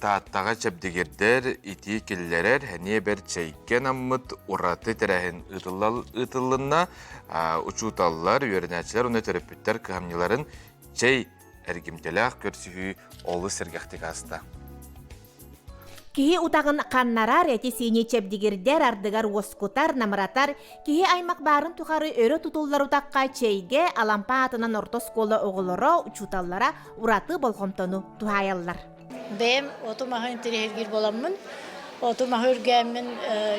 Тааттаҕа чэбдигирдэр, итии киллэрэр, сэниэ бэрт чэйгэ анаммыт ураты тэрээһин ыытыллынна. Учууталлар, үөрэнээччилэр уонна төрөппүттэр кыһамньыларын чэй эргимтэлээх көрсүһүү олус сэргэхтик ааста. Киһи утаҕын ханнарар, эти-сиини чэбдигирдэр, ардыгар уоскутар, намыратар, киһи аймах баарын тухары өрө тутуллар утахха чэйгэ Алампа аатынан орто оскуола оҕолоро, учууталлара ураты болҕомтону туһаайаллар. Бэйэм оту-маһы интэриэһиргиир буоламмын, оту-маһы үргээммин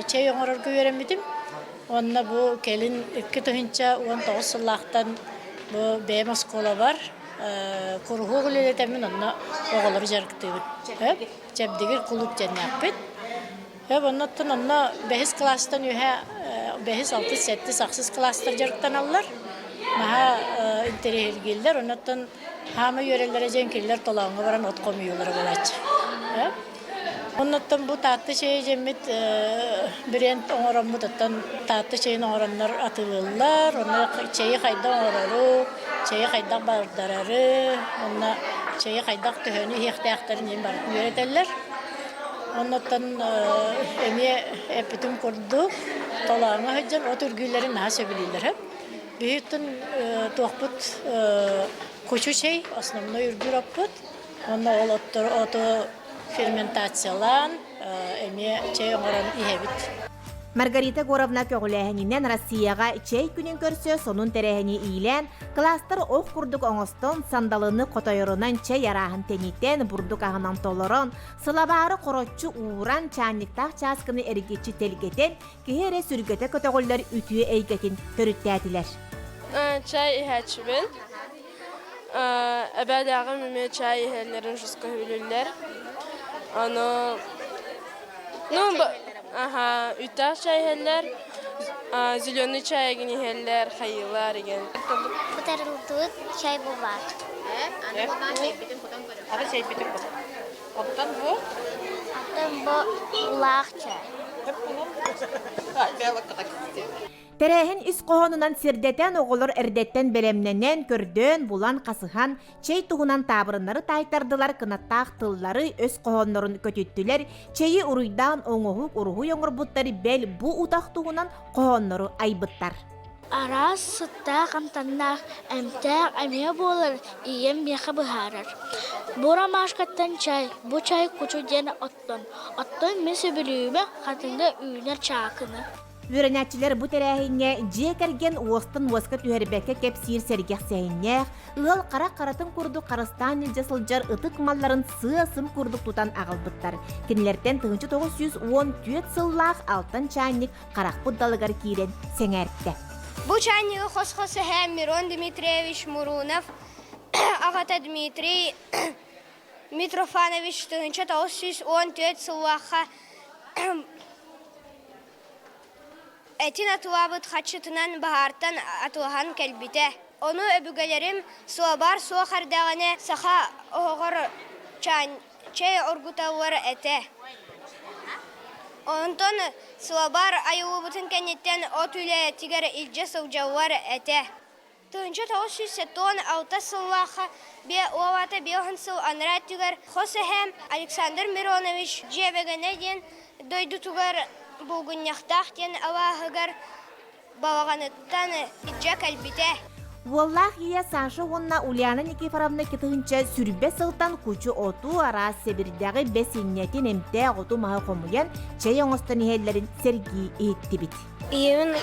чэй оҥорорго үөрэммитим. Уонна бу кэлин 2019 сыллаахтан бу бэйэм оскуолабар куруһуок үлэлэтэммин онно оҕолору дьарыктыыбын. Чэбдигир кулууп диэннээхпит. Өп оннуттан онно бэһис кылаастан үөһэ бэһис, алтыс, сэттис, ахсыс кылаастар дьарыктаналлар. Наһаа интэриэһиргииллэр. Оннуттан хаама үөрэллэрэ дьэн кинилэр толооҥҥо баран от хомуйуулара буолааччы. Оннуттан бу Таатта чэйэ дьэммит бренд оҥороммут оттон Таатта чэйин оҥороннор атыылыыллар. Онно чэйи хайдах оҥорору, чэйи хайдах бардарары, уонна чэйи хайдах төһөнү иһиэхтээхтэрин иһин барытын үөрэтэллэр. Оннуттан эмиэ эппитим курдук, толооҥҥо сылдьан от үргүүлэрин наһаа сөбүлүүллэр. Биһиттэн туохпут кучу чэй, основной үргүүр оппут. Уонна ол оттору оту ферментациялаан эмиэ чэй оҥорон иһэбит. Маргарита Егоровна көҕүлээһининэн Россияҕа чэй күнүн көрсө сонун тэрээһини иилээн, кластер ох курдук оҥостон, сандалыны хотойорунан чэй арааһын тэнитэн, бурдук аһынан толорон, сылабаары хороччу ууран, чаанньыктаах чааскыны эргиччи тэлгэтэн, киһи эрэ сүргэтэ көтөҕүллэр үтүө эйгэтин төрүттээтилэр. Чай иһээччибин. Эбээлээҕим эмиэ чай иһэллэрин жестко сөбүлүүллэр. Аны ну аха үүттээх чай иһэллэр, зеленый чай игин иһэллэр, хайыылар игин. Кутарылдыбыт чай булбаат. Аны булбаан чэйбитин кутан көрүөххэ. Аны чэйбитин кутан. Оттон бу? Оттон бу улаах чай. Тэрээһин ис хоһоонунан сирдэтэн, оҕолор эрдэттэн бэлэмнэнэн, көрдөөн, булан, хасыһан, чэй туһунан таабырыннары таайтардылар, кынаттаах тыллары, өс хоһооннорун көтүттүлэр, чэйи уруйдаан оҥоһук, уруһуй оҥорбуттар, бэл бу утах туһунан хоһооннору айбыттар. Араас сыттаах амтаннаах, эмтээх эмиэ буолар ийэм миэхэ быһаарар. Бу ромашкаттан чай, бу чай кучу диэн оттон. Оттон мин сөбүлүүбүн хатыҥҥа үүнэр чаакыны. Үөрэнээччилэр бу тэрээһиҥҥэ дьиэ кэргэн уостан уоска түһэрбэккэ кэпсиир сэргэх сэһэннээх, ыал харах харатын курдук харыстаан илдьэ сылдьар ытык малларын сыа-сым курдук тутан аҕалбыттар. Кинилэртэн 1914 сыллаах алтан чаанньык харахпыт далыгар киирэн сэҥээртэ. Бу чаанньыгы хос-хос эһээм Мирон Дмитриевич Мурунов аҕата Дмитрий Митрофанович 1914 сыллаахха Этин атылаабыт хаччытынан баһаартан атылаһан кэлбитэ. Ону өбүгэлэрим суобар суох эрдэҕинэ саха оһоҕор чэй оргуталлар этэ. Онтон сылабаар айыллыбытын кэнниттэн от үлэтигэр илдьэ сылдьаллар этэ. 1976 сыллаахха уолата биэһин сыл анараа өттүгэр хос эһээм Александр Миронович Дьиэбэгэнэ диэн дойдутугар Булгунньахтаах диэн алааһыгар балаҕаныттан илдьэ кэлбитэ. Уоллаах ийэ Саша уонна Ульяна Никифоровна кытыһынча сүрбэ сылтан кучу оту, араас сэбирдэҕи, бэс инньэтин, эмтээх оту-маһы хомуйан, чэй оҥостон иһэллэрин сэргии иһиттибит. Ийэбин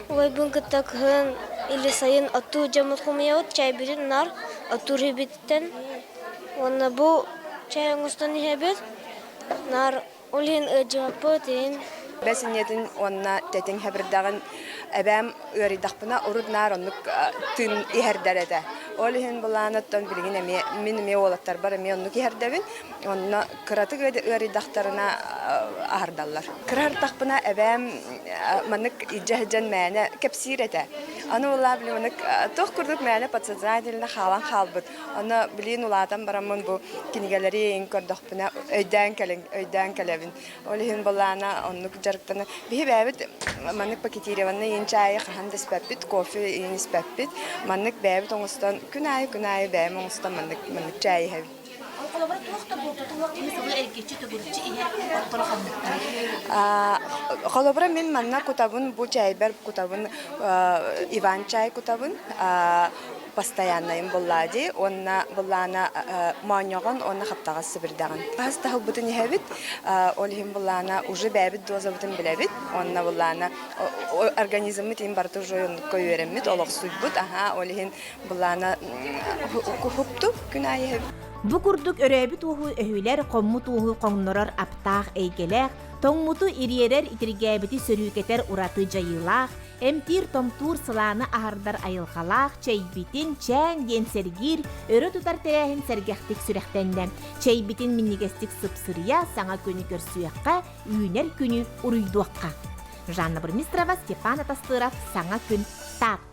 убайбын кытта кыһын или сайын оттуу дьоммут хомуйабыт, чайбытын наар оттуур иһибититтэн уонна бу чай оҥостон иһэбит, наар ол иһин ыалдьыбаппыт иһин. Бэс инньэтин уонна тэтиҥ хэбирдэҕин эбээм ыарыйдахпына урут наар оннук тыын иһэрдэр этэ. Ол иһин былаан оттон билигин эмиэ мин эмиэ уолаттарбар эмиэ оннук иһэрдэбин. Онно кыратык ыарыйдахтарына аһардаллар. Кыра ыртахпына эбээм маннык илдьэ сылдьан мээнэ кэпсиир этэ. Аны улаа били маннык туох курдук мээнэ подсознательно хаалан хаалбыт. Онно билигин улаатан бараммын бу кинигэлэри көрдөхпүнэ өйдөөн кэлин, өйдөөн кэлэбин. Ол иһин былаана оннук дьарыктана. Биһи бэйэбит маннык пакетированный иин чаайы хаһан да испэппит, кофе иин испэппит. Маннык бэйэбит оҥостон күн аайы күн аайы бэйэм оҥостон маннык маннык чаай иһэбин. Холобура, туох да буолтата суох киһи сылы эргиччи төгүрүччү иһэр отторо ханныктарый? Холобура, мин манна кутабын, бу чээйбэр кутабын, Иван чай кутабын, постояннайым буллаа дии уонна буллаана моонньоҕон уонна хаптаҕас сибирдэҕин. Хас таһылбытын иһэбит, ол иһин буллаана уже бэйэбит дозабытын билэбит уонна буллаана организммыт иһин барыта уже оннукка үөрэммит, олохсуйбут, аһаа, ол иһин былаана куһупту күн аайы иһэбит. Бу курдук өрөөбүт уоһу өһүлэр, хоммут уоһу хоҥнорор аптаах эйгэлээх, тоҥмуту ириэрэр, итиргээбити сөрүүкэтэр ураты дьайыылаах, эмтиир-томтуур сылааны аһардар айылҕалаах чэйбитин чээн диэн сэргиир, өрө тутар тэрээһин сэргэхтик сүрэхтэннэ. Чэйбитин минньигэстик сыпсырыйа, саҥа күнү көрсүөххэ, үүнэр күнү уруйдуохха. Жанна Бурмистрова, Степан Атастыров, Саҥа күн, Таатта.